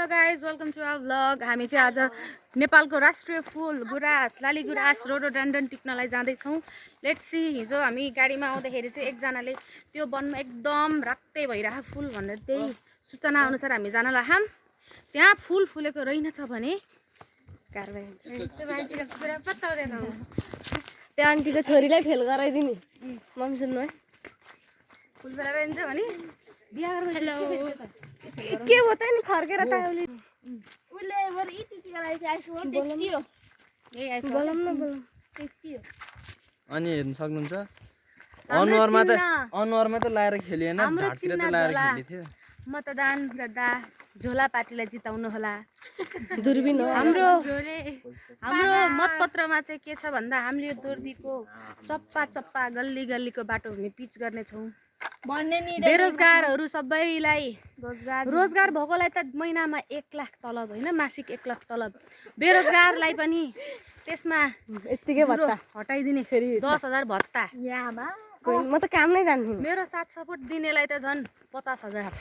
Hello guys welcome to our vlog. हामी चाहिँ आज नेपालको राष्ट्रिय फुल गुराँस लाली गुराँस रोडोडेन्ड्रन टिप्नलाई जाँदैछौँ। Let's see. हिजो हामी गाडीमा आउँदाखेरि चाहिँ एकजनाले त्यो वनमा एकदम राक्ते भइरहेको फुल भनेर त्यही सूचना अनुसार हामी जान लाग्यौँ। त्यहाँ फुल फुलेको रहेनछ भने कारबाही त्यो मान्छेको कुरा पत्ता हुँदैन। त्यो आन्टीको छोरीलाई फेल गराइदिने मम्मी सुन्नु है। फुल फुलेर रहन्छ भने बिहा गरेर के हो त नि फर्केर त उसले बरु यतिका लागि आइसो त्यति हो। यही आइस बोलम न बोलम त्यति हो। अनि हेर्न सक्नुहुन्छ अनुहारमा त लाएर खेलिएन, ढाडतिर त लाएर खेलिथ्यो। मतदान गर्दा झोला पार्टीलाई जिताउनु होला। दूरबीन हो हाम्रो मतपत्रमा चाहिँ के छ भन्दा हामीले यो दोर्दीको चप्पा चप्पा गल्ली गल्लीको बाटो हामी पिच गर्नेछौँ। बेरोजगारहरू सबैलाई रोजगार भएकोलाई त महिनामा 1 लाख तलब होइन, मासिक 1 लाख तलब। बेरोजगारलाई पनि त्यसमा यतिकै भत्ता हटाइदिने फेरि 10,000 भत्ता। म त काम नै जान्छु। मेरो साथ सपोर्ट दिनेलाई त झन् 50,000।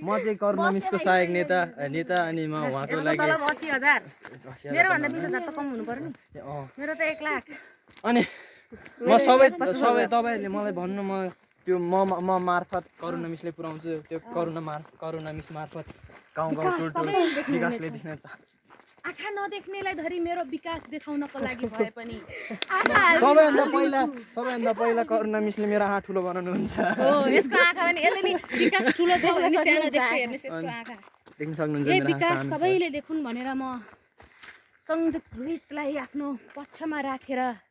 म चाहिँ करुणामिसको सहायक नेता अनि म उहाँको लागि तलब 80,000। मेरो भन्दा 20,000 त कम हुनु पर्यो नि। मेरो त 1 लाख। अनि म सबै तपाईँहरूले मलाई भन्नु, म त्यो म मार्फत करुणामिसले पुऱ्याउँछु। त्यो करुणामिस मार्फत गाउँ टोल विकासले देख्न चाहन्छ। आँखा नदेख्नेलाई धरि मेरो विकास देखाउनको लागि भए पनि सबैभन्दा पहिला करुणामिसले मेरो आँखा ठुलो बनाउनुहुन्छ। हो, यसको आँखा पनि यसले नि विकास ठुलो छ भने सानो देख्छ। हेर्नुस् यसको आँखा। देख्न सक्नुहुन्छ यही मेरो विकास सबैले देखुन् भनेर म संयुक्त रोहितलाई आफ्नो पक्षमा राखेर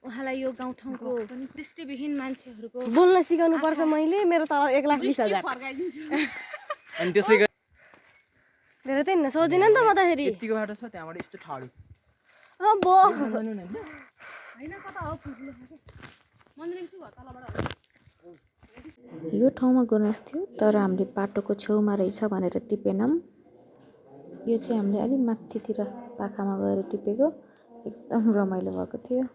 उहाँलाई यो गाउँठाउँको दृष्टिविहीन मान्छेहरूको बोल्न सिकाउनु पर्छ। मैले मेरो तलब 1,20,000 अनि त्यसै गरी धेरै त हिँड्न सक्दिनँ नि त म त फेरि। यतिको बाटो छ, त्यहाँबाट यस्तो ठाडो। बो यो ठाउँमा गुराँस थियो तर हामीले बाटोको छेउमा रहेछ भनेर टिपेनौँ। यो चाहिँ हामीले अलिक माथितिर पाखामा गएर टिपेको। एकदम रमाइलो भएको थियो।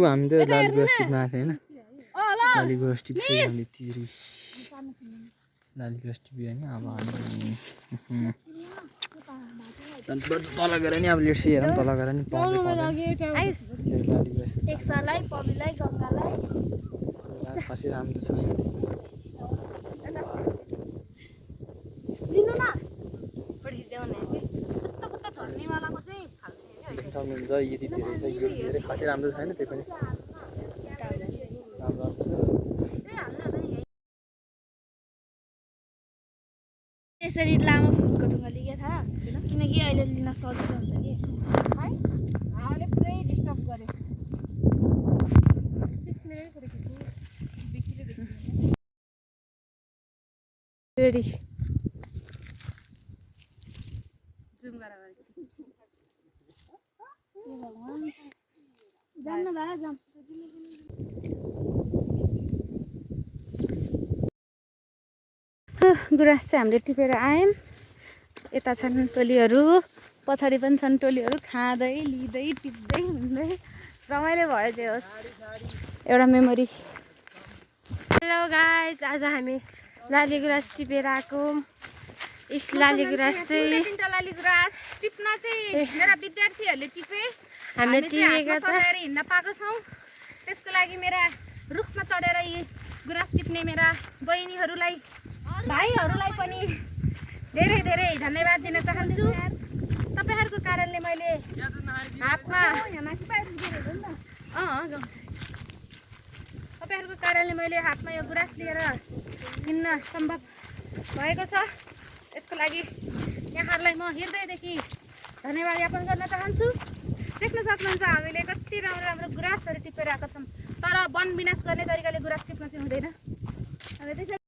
हामी त लालीगुराँस टिप्न आएको थियो होइन। लालीगुराँस टिप्यो हामीले लालीगुराँस टिप्यो होइन। अब हामी तल गएर नि अब लेट्स हेरौँ, तल गएर नि एकसालाई पबिलाई गङ्गालाई खासै राम्रो छैन। लिनु न झर्नेवालाको चाहिँ फाल्ने देख्न सक्नुहुन्छ यति धेरै छ। यो धेरै खासै राम्रो छैन, त्यही पनि राम्रो छ। यसरी लामो फुलको ढुङ्गाले के थाहा, किनकि अहिले लिन सजिलो हुन्छ कि है। हावाले पुरै डिस्टर्ब गर्यो। रेडी जुम गरेर जान्न भए जाम। गुराँस चाहिँ हामीले टिपेर आयौँ। यता छन् टोलीहरू, पछाडि पनि छन् टोलीहरू, खाँदै लिँदै टिप्दै हिँड्दै रमाइलो भयो चाहिँ होस् एउटा मेमोरी। हेलो गाइस, आज हामी लाली गुराँस टिपेर आएको। इस लाली गुराँस चाहिँ 3टा लाली गुराँस टिप्न चाहिँ मेरा विद्यार्थीहरूले टिपे। हामीले टिपेको सजाएर हिँड्न पाएको छौँ। त्यसको लागि मेरा रुखमा चढेर यी गुराँस टिप्ने मेरा बहिनीहरूलाई भाइहरूलाई पनि धेरै धेरै धन्यवाद दिन चाहन्छु। तपाईँहरूको कारणले मैले हातमा यो गुराँस लिएर हिँड्न सम्भव भएको छ। यसको लागि यहाँहरूलाई म हृदयदेखि धन्यवाद ज्ञापन गर्न चाहन्छु। देख्न सक्नुहुन्छ हामीले कति राम्रो राम्रो गुराँसहरू टिपेर आएका छौँ, तर वन विनाश गर्ने तरिकाले गुराँस टिप्न चाहिँ हुँदैन।